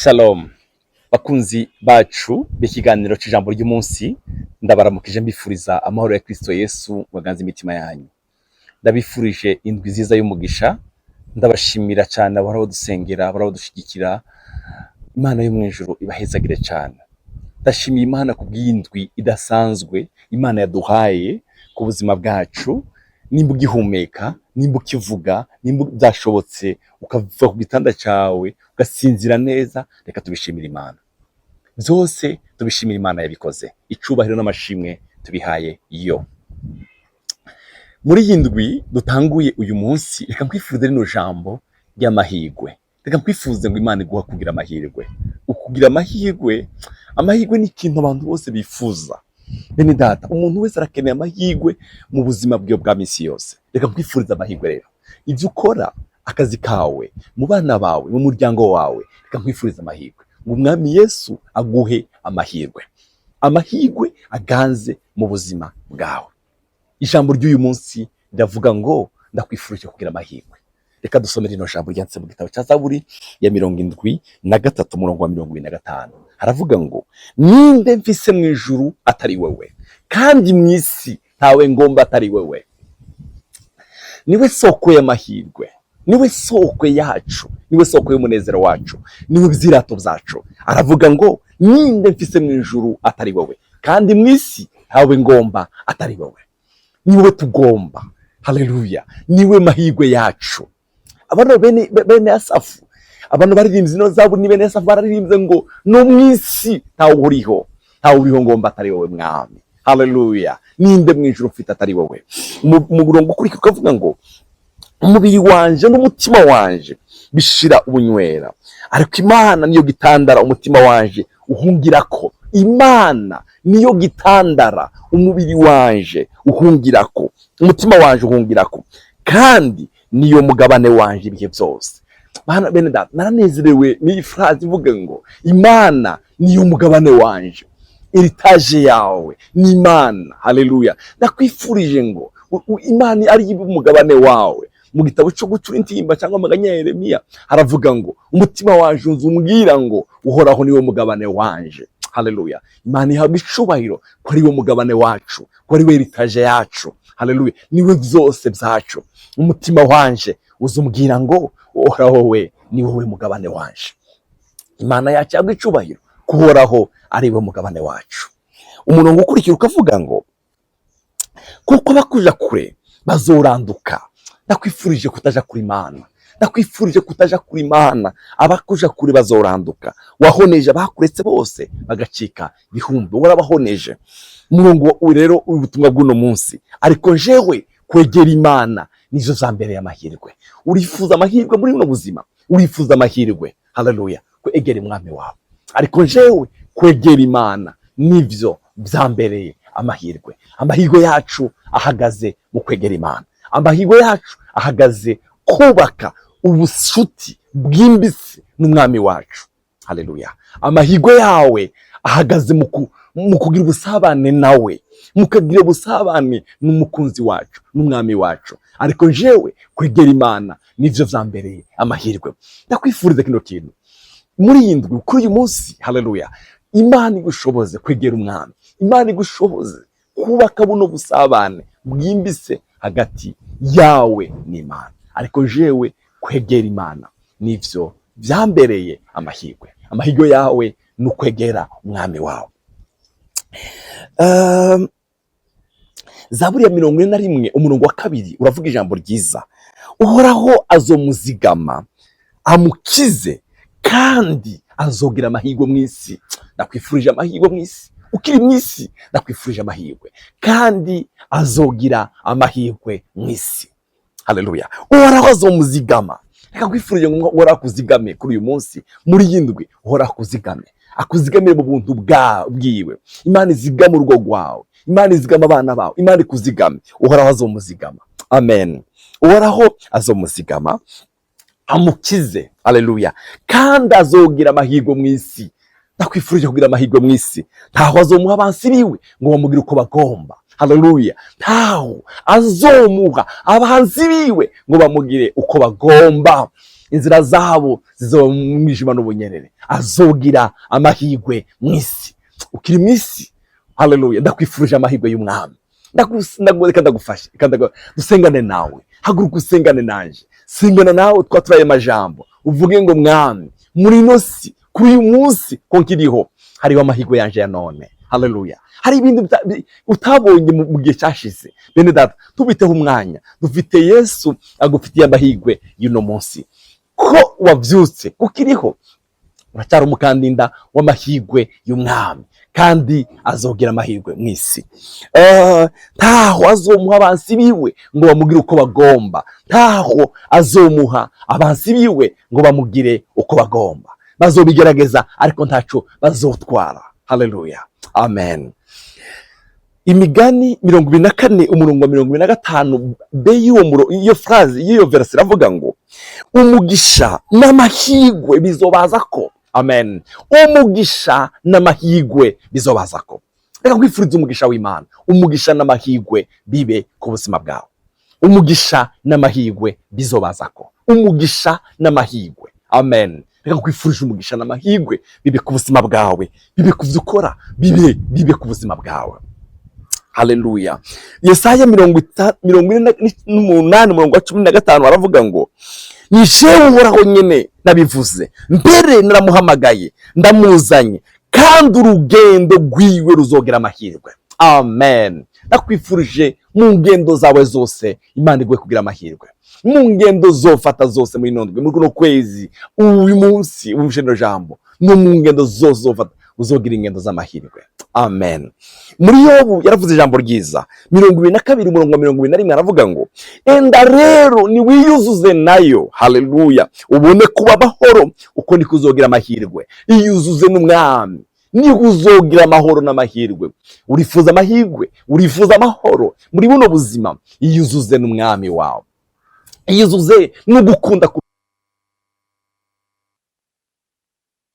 Shalom bakunzi bacu b'ikiganiro c'ijambo ry'umunsi, ndabaramukije mbifuriza amahoro ya Kristo Yesu baganze imitima yanyu. Ndabifurije indwi nziza y'umugisha. Ndabashimira cyane abahora badusengera, abahora badushigikira. Imana yo mu ijuru ibahezagire cyane. Ndashimiye Imana kubw'indwi idasanzwe Imana yaduhaye ku buzima bwacu. Nimba ugihumeka, nimba ukivuga, nimba byashobotse ukava ku gitanda cyawe ugasinzira neza, reka tubishimire Imana. Byose tubishimire Imana yabikoze. Icubahiro n'amashimwe tubihaye yo. Muri iyi ndwi dutanguye uyu munsi, reka nkwifurize rino jambo ry'amahirwe. Reka nkwifuze ngo Imana iguha kugira amahirwe. Ukugira amahirwe, amahirwe ni ikintu abantu bose bifuza. Bene data, umuntu wese arakeneye amahirwe mu buzima bwiwe bwa misi yose. Reka nkwifurize amahirwe rero. Ibyo ukora, akazi kawe, mu bana bawe, mu muryango wawe, reka nkwifurize amahirwe. Ngo Umwami Yesu aguhe amahirwe. Amahirwe aganze mu buzima bwawe. Ijambo ry'uyu munsi riravuga ngo ndakwifurije kugira amahirwe. Reka dusome rino jambo ryanditse mu gitabo cya Zaburi ya 73, umurongo wa 75. Haravuga ngo: "Ninde mfise mu ijuru atari wewe? Kandi mu isi ntawe ngomba atari wewe." Niwe soko y'amahirwe, niwe soko yacu, niwe soko y'umunezero wacu, niwe byirato byacu. Aravuga ngo: "Ninde mfise mu ijuru atari wowe? Kandi mu isi ntawe ngomba atari wowe." Niwe tugomba. Haleluya! Niwe mahirwe yacu. Abantu bene Asafu, abantu baririmbye ino zaburi ni bene Asafu, bararirimbye ngo: "No mu isi ntawe uriho, ntawe uriho ngomba atari wowe, Mwami." Haleluya! Ninde mu ijuru mfite atari wowe? Mu murongo ukurikira ukavuga ngo: "Umubiri wanje n'umutima wanje bishira ubunywera, ariko Imana niyo gitandara umutima wanje uhungirako." Imana niyo gitandara umubiri wanje uhungirako, umutima wanje uhungirako, kandi niyo mugabane wanje ibihe byose. Bana bene data, naranezerewe n'iyi phrase ivuga ngo Imana niyo mugabane wanje. Héritage yawe ni Imana. Haleluya! Ndakwifurije ngo Imana ari umugabane wawe. Mu gitabo cyo Gucura Intimba cyangwa Amaganya ya Yeremiya haravuga ngo: "Umutima wanje unzu umbwira ngo Uhoraho niwe mugabane wanje." Haleluya! Imana ihabwa icubahiro ko ari we mugabane wacu, ko ari we héritage yacu. Haleluya! Niwe byose byacu. Umutima wanje uzumbwira ngo Uhoraho we ni wowe mugabane wanje. Imana yacu ihabwa icubahiro ko Uhoraho ari we mugabane wacu. Umurongo ukurikira ukavuga ngo: "Kuko bakuja kure bazoranduka." Ndakwifurije kutaja kuri Imana, ndakwifurije kutaja kuri Imana. Abakuja kure bazoranduka. Wahoneje abakuretse bose bagacika ibihumbi, warabahoneje. Umurongo rero ubutumwa bw'uno munsi: "Ariko jewe kwegera Imana nizo za mbere y'amahirwe." Urifuza amahirwe muri buno buzima? Urifuza amahirwe? Haleluya! Kwegera Umwami wawe. "Ariko jewe kwegera Imana nivyo byambereye amahirwe." Amahirwe yacu ahagaze mu kwegera Imana. Amahirwe yacu ahagaze kubaka ubucuti bwimbitse n'Umwami wacu. Haleluya! Amahirwe yawe ahagaze mu kugira ubusabane nawe, mukagira ubusabane n'umukunzi wacu, n'Umwami wacu. "Ariko jewe kwegera Imana nivyo vyambereye amahirwe." Ndakwifuriza kino kintu muri iyi ndwi, kuri uyu munsi. Haleluya! Imana igushoboze kwegera Umwami. Imana igushoboze kubaka buno busabane bwimbitse hagati yawe n'Imana. "Ariko jewe kwegera Imana nivyo vyambereye amahirwe." Amahirwe yawe ni ukwegera Umwami wawe. Zaburi ya 41, umurongo wa 2 uravuga ijambo ryiza: "Uhoraho azomuzigama amukize, kandi azogira amahirwe mu isi." Ndakwifurije amahirwe mu isi. Ukiri mu isi, ndakwifurije amahirwe. Kandi azogira amahirwe mu isi. Haleluya! Uhoraho azomuzigama. Reka nkwifurije ngo Uhoraho akuzigame kuri uyu munsi, muri iyi ndwi. Uhoraho akuzigame, akuzigamire mu buntu bwiwe. Imana izigame urugo rwawe, Imana izigame abana bawe, Imana ikuzigame. Uhoraho azomuzigama. Amen. Uhoraho azomuzigama amukize. Haleluya! Kandi azogira amahirwe mu isi. Ndakwifurije kugira amahirwe mu isi. Ntaho azomuha abansi biwe ngo bamugire uko bagomba. Haleluya! Ntaho azomuha abansi biwe ngo bamugire uko bagomba. Inzira zabo zizoba mu mwijima n'ubunyerere. Azogira amahirwe mu isi. Ukiri mu isi, haleluya, ndakwifurije amahirwe y'Umwami. Reka ndagufashe, reka dusengane nawe. Haguruka usengane nanje, sengana nawe, twatura ayo majambo, uvuge ngo: "Mwami, muri ino si, kuri uyu munsi ko nkiriho, hariho amahirwe yanje ya none." Haleluya. Hari ibintu utabonye mu gihe cyashize. Bene data, tubiteho umwanya dufite. Yesu agufitiye amahirwe y'uno munsi. Ko wavyutse, kukiriho, uracyari umukandida w'amahirwe y'Umwami, kandi azogira amahirwe mu isi. Ntaho azomuha abansi biwe ngo bamugire uko bagomba. Ntaho azomuha abansi biwe ngo bamugire uko bagomba. Bazobigerageza, ariko ntaco bazotwara. Haleluya, amen. Imigani 24, umurongo wa 25 b y'uwo iyo phrase y'iyo verse iravuga ngo: "Umugisha n'amahirwe bizobaza ko." Amen. Umugisha n'amahirwe bizobaza ko. Reka nkwifuriza umugisha w'Imana. Umugisha n'amahirwe bibe ku buzima bwawe. Umugisha n'amahirwe bizobaza ko. Umugisha n'amahirwe, amen. Reka nkwifurije umugisha n'amahirwe bibe ku buzima bwawe, bibe ku byo ukora, bibe ku buzima bwawe. Haleluya. Yesaya 48, umurongo wa 15 aravuga ngo: "Ni jewe Uhoraho nyene nabivuze, mbere naramuhamagaye, ndamuzanye, kandi urugendo rwiwe ruzogera amahirwe." Amen. Ndakwifurije mu ngendo zawe zose, Imana iguhe kugira amahirwe mu ngendo zofata zose muri ino ndwi, muri kuno kwezi, uyu munsi wumvise rino jambo, no mu ngendo zose zofata, uzogira ingendo z'amahirwe. Amen. Muri Yobu yaravuze ijambo ryiza, 22, umurongo wa 21, aravuga ngo: "Enda rero niwiyuzuze nayo, haleluya, ubone kuba amahoro, uko niko uzogira amahirwe." Iyuzuze n'Umwami, niho uzogira amahoro n'amahirwe. Urifuza amahirwe, urifuza amahoro muri buno buzima, iyuzuze n'Umwami wawe, iyuzuze n'ugukunda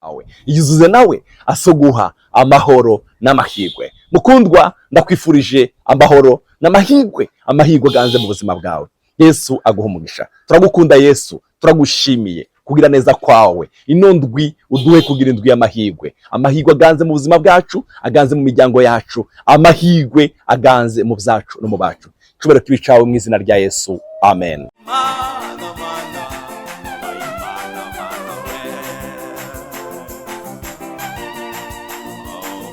wawe, iyuzuze nawe, asoguha amahoro n'amahirwe. Mukundwa, ndakwifurije amahoro n'amahirwe. Amahirwe aganze mu buzima bwawe. Yesu aguha umugisha. Turagukunda Yesu, turagushimiye kugira neza kwawe. Ino ndwi uduhe kugira indwi y'amahirwe. Amahirwe aganze mu buzima bwacu, aganze mu miryango yacu, amahirwe aganze mu byacu no mu bacu. Icubahiro kibe icawe mu izina rya Yesu, amen. Ma